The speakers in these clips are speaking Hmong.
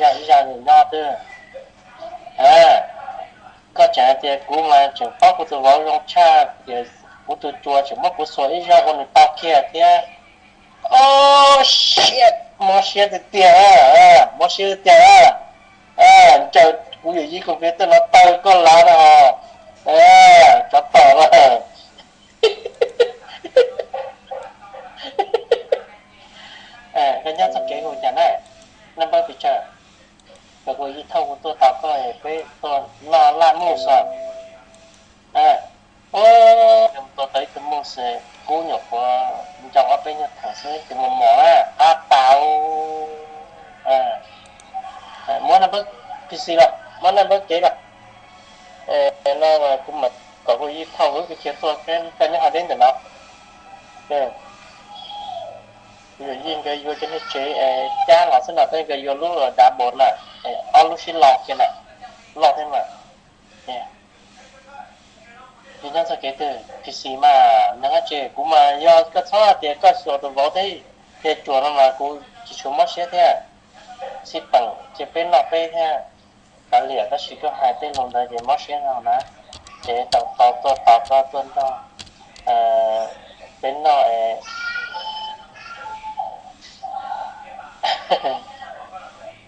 zaj ib zaj nws nyob twb. Koj tseem hais tias kuv mas tseem paub kuv tus vauv zoo tshaj, tias kuv tus cua tseem muab kuv xuas ib zaug ua nws tau kiag thiab. Ob, siab, mob siab tiag tiag, mob siab tiag tiag. Ncaws kuv yawm yij computer no taw koj lav na ho. Tsov tom lawm. Koj nyob txoj kev hu cas na, Naj Npawg Pis Tsawm? Koj hu ib thauj kuv tuaj tos koj, peb tuaj noj laj mus xwb. Tua tau ib tug mus xwb, kub nyuam qhuav ncoo ob peb nyuag theem xwb ces mus mos na, qab tau. Muab Naj Npawg P C los, muab Naj Npawg kev los. No mas kuv mam kom hu ib thauj wb khiav tuaj, koj nyob hauv deb ntawm no. Kuv yawm yij nkawd yuav cov niag tsev cab los xwb no, tab nkawd yuav lub dav npaum na, ob lub sib lo kiag na, loj thiab mas. Nyob txoj kev twg P C mas nws hab tses, kuv mas yog koj txhob hais tias koj xyuas tus vauv thiab yawg cuas no mas kuv tsis tshua mob siab thiab. Xij peem ces peb noj peb thiab kav liam, tab sis koj hais tej lus ntawd ces mob siab no na. Ces tau tau tuaj tos koj tuaj nrog peb noj es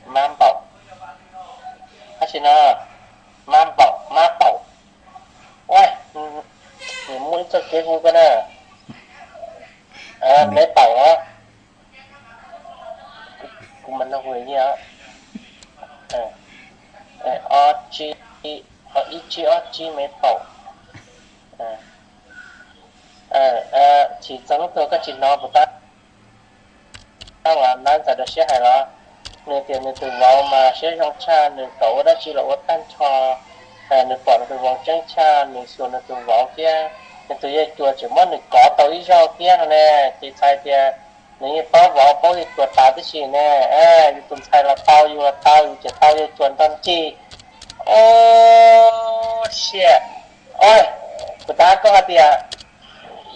mab npaum. Tab sis no mab npaum, mab paum. Nws muaj ib txoj kev hu koj na, me paum os. Kuv mas nug hu li os, ib tsib ob tsib me paum. Tsis txog lub tuag koj tsis hnov puas tab? Tab uas nab ntxawm rau siab hais los, nws tias nws tus vauv mas siab zoo tshaj, nws kom ua dab tsi los ua tag nrho. Nws pom nws tus vauv tseeb tshaj, nws xyuas nws tus vauv thiab nws tus yawg cuas tseem muab nws kov tau ib zaug thiab no ne. Ces txhais tias nws yeej paub vauv paub yawg cuas tas tib si ne. Yus tus ntxhais los tau yus los tau, yus tseem tau yawg cuas nrog ncig. Ob, siab. Kuv tab koj hais tias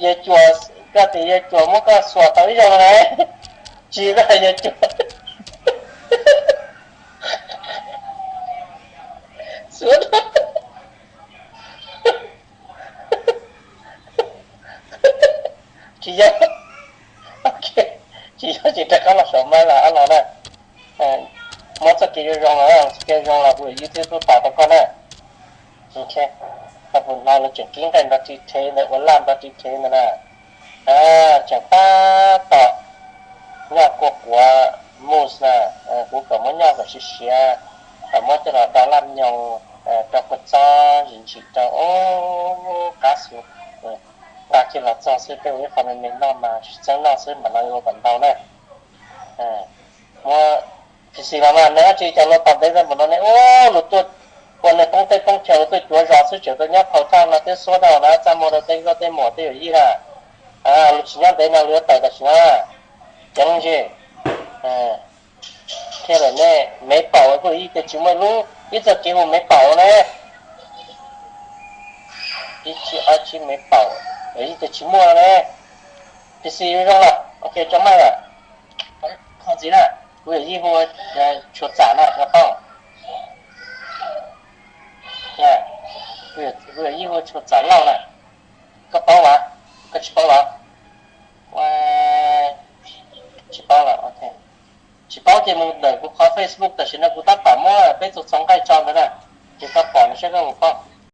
yawg cuas, koj tias yawg cuas muab koj xuas tau ib zaug no ne. Tsis, koj hais yawg cuas xuas. Tsis yog, tsis yog, tsis rov qab los saum mab los ob los na. Muab txoj kev zoo zoo los, txoj kev zoo los kuv yawm yij twb tuaj tos tau koj na. Thaum kuv hnov lawv tseem kib nqaij nrov ris rhev ntawd, ua laj nrov ris rhev ntawd na, tseem tab tom nyoj kuj quav mus na, kuv kom muab nyoj kom siav siav, kom muab coj los do laj nyoos rau kua txob zim ntsim rau, qab xwb. Tag kis los txog xwb peb ua ib qho me me noj mas tsis txeeb noj xwb, mam no ua kom ntau na. Muab, tsis xis los mas nws dab tsi cov luag tom ntev ntawd mus no ne, ua luag tuaj ua neeg poob teb poob chaw, luag tuaj cuav zos xwb, tseem tuaj nyob phau thaj no thiab xuab rau na, txaj muag rau tej nkauj tej muam tej yawm yij na. Luag tsis nyob ntev no, luag yuav tawm tam sim no. Ceev ze thiab lawm ne. Me paum kuj yij tias tsis muaj lub, ib txoj kev hu me paum ne. Ib tsib ob tsib me paum, yij tias tsis muaj ne. Tis xis zoo los, ok, tso maj lawm. Qhov ntxiv na, kuv yawm yij hu Tshua Txam no, koj paub? Kuv yawm yij hu Tshua Txam Lauj na. Koj paub mas? Koj tsis paub los? Tsis paub los, ok. Tsis paub ces mus ntawm kuv qhov Facebook tam sim no kuv tab tom muab peb txhua txhua nqaij tso ntawd na, ces koj pom no saib koj puas paub.